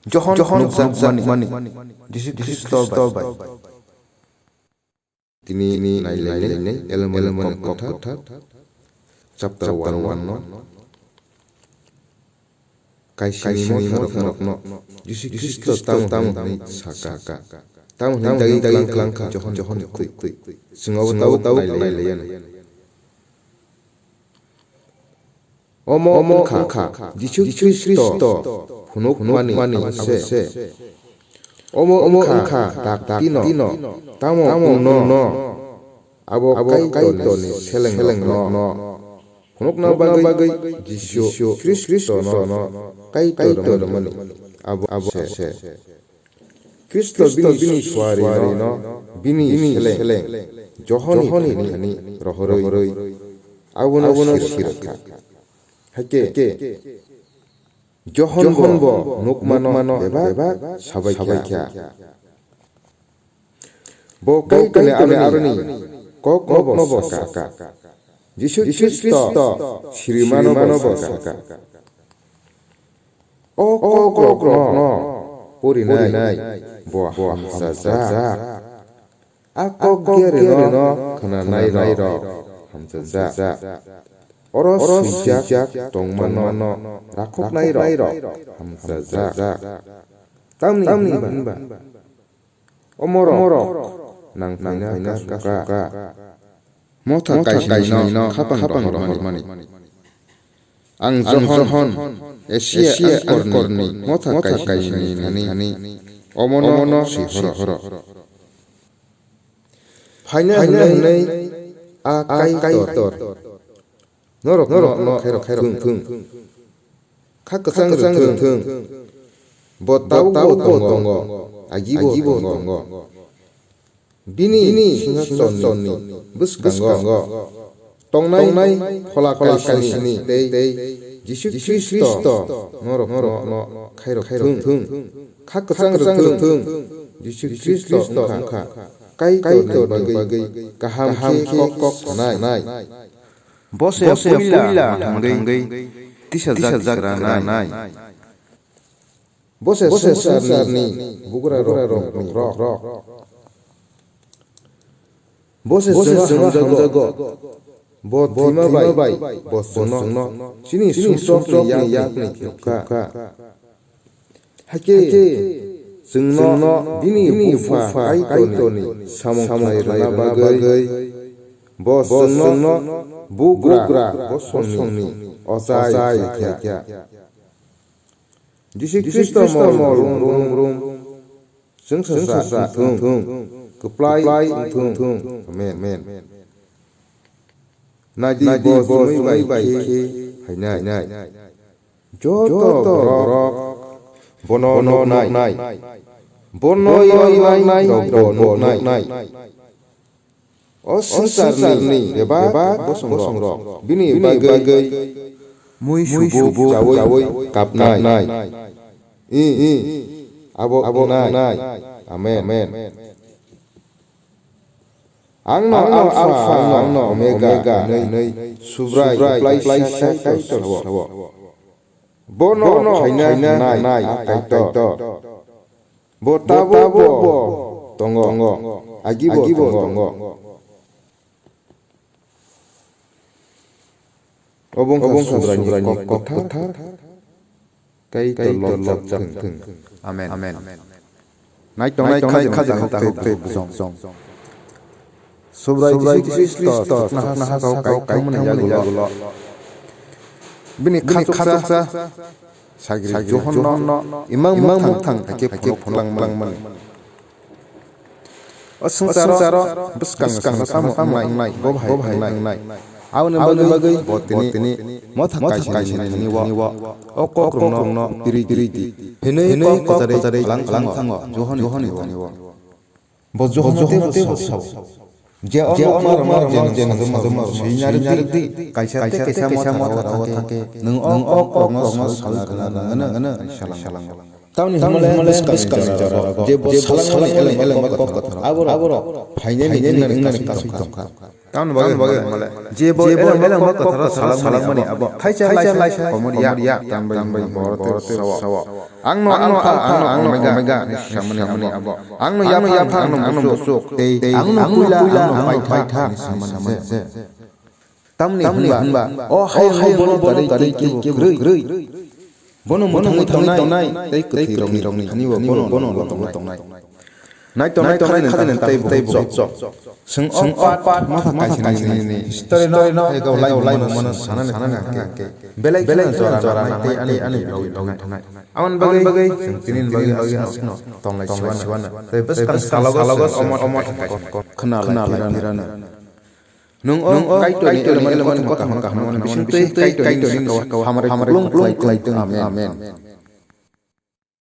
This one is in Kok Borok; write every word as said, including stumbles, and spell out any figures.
Johon, Johon phunukjakmani, Jisu Khristo bai. Tini nailainai, Elemani Kokthar, chapter one one no. Kaisani motharokno Jisu Khristo tamo hwnwi saka. Tamo hwnwi dagi dagi klang kha Johon ni kwtwi. Chwng obo tabuk nailainai. Omo wngkha Jisu Khristo phunukmani abo se. Omo wngkha daktino tamo wngno abo Kaitorni selengrokno phunukna bagwi Jisu Khristono Kaitor rwmani abo se. Khristo bini suarino bini seleng Johonni thani rohorwi abono sirokha. Hakhe Johon bo nukmano bebak sabaikha. Bo Kaitorni aroni kokno bo saka. Jisu Khristo sirimano bo saka. O kokrokno purinai bo hamchajak. A kok diarino khwnanairok hamchajak. Oro swijak tongmano rakhoknairok hamchajak. Tamni hwnba omorok nang phaina kasuka. Motha kaisnino khapang rohormani. Ang Johon, Asia angkorni motha kaisnini thani omono sihoro. Phaina hwnwi a Kaitor norokno khairok thung. Kha kwchang rwthung. Bo tabukbo tongo, agibo tongo. Bini singhasonni bwskango tongnai Phola Kaisni tei Jisu Khristo norokno khairok thung. Kha kwchang rwthung. Jisu Khristo wngkha Kaitorni bagwi kaham khe kok sanai. Bo se puila mwthangwi tisajak ranai. Bo se swngcharni bugrarokni rok. Bo se chwngno hamjago. Bo thwima bai bo chwngno chini sumsokni yakni phirokha. Hakhe chwngno bini Bupha Kaitorni samung khlai rwna bagwi bo chwngno bugra bosongni ochai khlaikha. Jisu Khristo mol rum rum rum chwngsacha wngthung, kwplai wngthung. Amen. Naidi bo chumui bai khe phainai. Joto borok bono nuknai. Bono yoi mangnai rokbo nuknai. O swngcharni bebak bosongrok bini bagwi mui subuk chaui kapnai. I, abo wngnai. Amen. Angno Alpha, angno Omega hwnwi Subrai kwplai sisa Kaitor sao. Bono phaina nai a Kaitor. Bo tabukbo tongo, agibo tongo. Obo wngkha Subraini kok kwthar, Kaitor lobjak thung. Amen. Naitongnai khajima tahuk tei bujong. Subrai Jisu Khristo chuknoha sakao kaithangmani yagulo bini khachuksa sagri Johonno imang muthang thangkhe phunuk phlangmani. O swngcharo bwskango sano tamo wngnai, bo bahai wngnai. Aboni bagwi bo tini motha kaisani thani o, o kokrokno piri di hwnwi kok kwcharwi lang thango Johonni thani o. Bo Johonno teibo sao, je ono mar mar je sajwk majwk swi narwk di, kaisa tei kaisa motha o thangkhe nwng o kokrokno sawi khna rwngano, salango. Tamni hwnmale bwskangni jora rogo je bo salangmani elengba kok kothar, aborok phainani wngnani kasui tongkha. Tamni bagwi hwnmale je bo elengba kok kotharo salangmani abo thaisa laisa komorya, tamni bagwi borok tei sao. Angno Alpha, angno Omega hinwi samani abo. Angno Yapha, angno Buchuk, tei angno Puila, angno Paitha hinwi samani se. Tamni hwnba o hayungo bono kwrwi tei kebo kwrwi. Bono mwthangwi tongnai tei kwthwirokni thanibo bono lotokno tongnai. Naitongnai khajani tei buhuk chok. Chwng o pat matha kaisani history no tei gao laimano sanani thangkhe belai kheno jora nangnai tei ani logi logi thangnai. Aboni bagwi chwng tini bagwi aswkno tonglai siwana tei bwskang salogo omo omo khna lai phirano. Nwng o Kaitorni elem elem kothoma kaham bisingtwi Kaitorni saka hamari klung klung khlai tong. Amen.